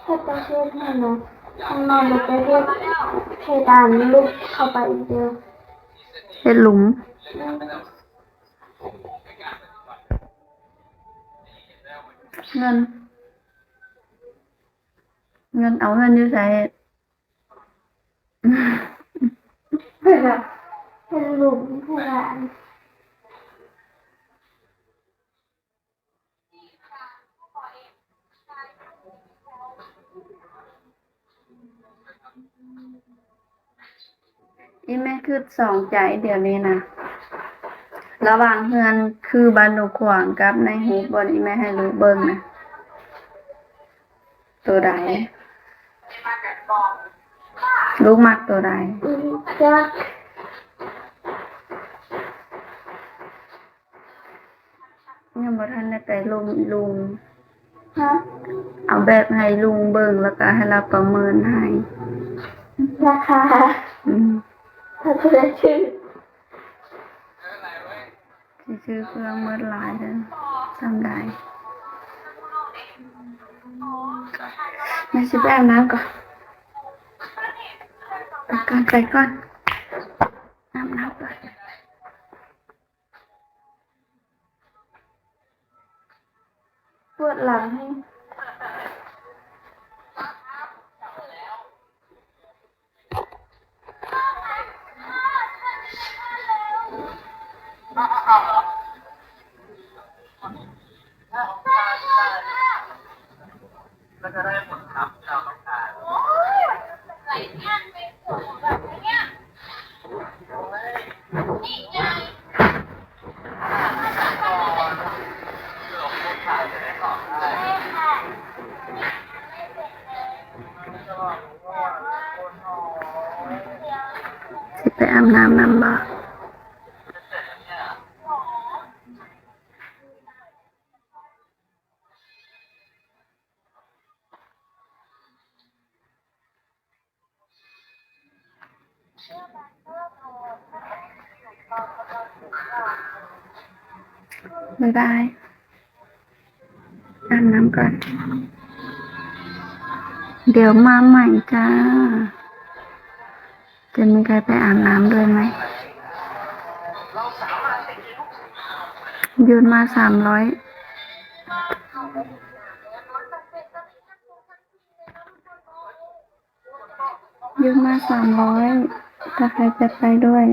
ເຮັດແຕ່ເຮັດຫັ້ນນະ ຂ້າງນອກມັນຈະເຮັດເພດານຫຼຸດເຂົ້າໄປອີກເດີ ເຮັດຫຼຸມ. ເງິນ ເງິນ ເອົາເງິນຢູ່ໃສ? ເຮັດຫຼຸມເພດານ. ອີ່ແມ່ຄຶດສອງໃຈດຽວນີ້ນະ ລະຫວ່າງເຮືອນຄືບ້ານດົງຂວາງກັບໃນຮູບບ່ອນອີ່ແມ່ໃຫ້ລູກເບິ່ງນະ ໂຕໃດ? ລູກມັກໂຕໃດ? ຈັກ. ຍັງບໍ່ທັນໄດ້ໄປລົມອີລຸງ. ຮະ? ເອົາແບບໃຫ້ລຸງເບິ່ງ ແລ້ວກໍໃຫ້ລາວປະເມີນໃຫ້ ລາຄາ. ອືມ ຖ້າຜູ້ໃດຖືກ ຊິຊື້ເຄື່ອງໝົດຫຼາຍເດີ ສ່ຳໃດ. ແມ່ຊິໄປອາບນ້ຳກ່ອນ ໄປກ່ອນ ໄປກ່ອນ ອາບນ້ຳກ່ອນ. ປວດຫຼັງແຮງ. ຊິໄປອາບນ້ຳນຳບໍ່? ບາຍບາຍ ອາບນ້ຳກ່ອນ ດຽວມາໃໝ່ຈ້າ. ຈະມີໃຜໄປອາບນ້ຳດ້ວຍໄໝ? ໂຍນມາສາມຮ້ອຍ ໂຍນມາສາມຮ້ອຍ ຖ້າໃຜຈະໄປດ້ວຍ.